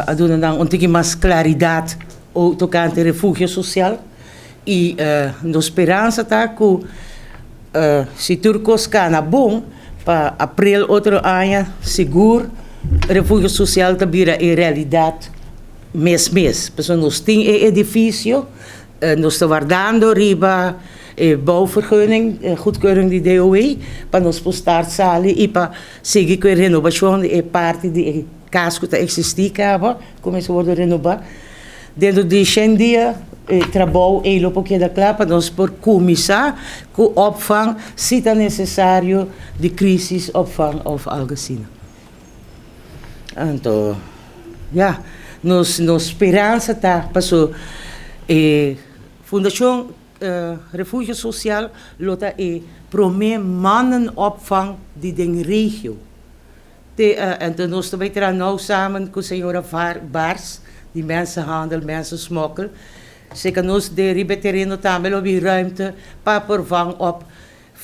A duna nan un tiki mas klaridat tokante refugio sosial i nos speransa ta ku si tur kos kana bon pa aprel otro aña sigur refugio sosial ta bira e realidat mes mes. Pasobra nos tin e edifisio, nos ta wardando riba e bouwvergunning, e goedkeuring di DOW pa nos por start sali i pa sigui ku e renobashon di e parti di e kas ku ta eksistí kaba, kuminsá wòrdu renobá. Dentro di shen dia e trabou ei lo por keda kla pa nos por kuminsá ku opvang si ta nesesario di krisisopvang òf algu asina. Anto ya, nos nos speransa ta paso e Fundashon Refugio Sosial lo ta e promé mannenopvang di den regio. Te anto nos ta bai traha nou samen ku señora Baars di Mensenhandel, Mensensmokkel. Seka nos den riba e tereno tambe lo bin ruimte pa por vang op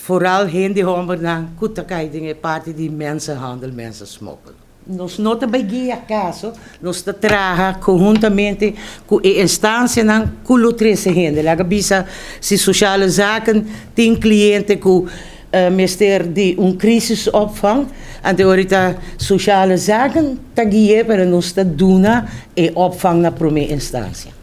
vooral hende hombernan ku ta kai den e parti di mensenhandel, mensensmokkel. Nos no ta bai guia kaso, nos ta traha konhuntamente ku e instansianan ku lo trese hende. Laga bisa si Sociale Zaken tin kliente ku mester di un crisisopvang, anto ora ta Sociale Zaken ta gui'é, pero nos ta duna e opvang na promé instansia.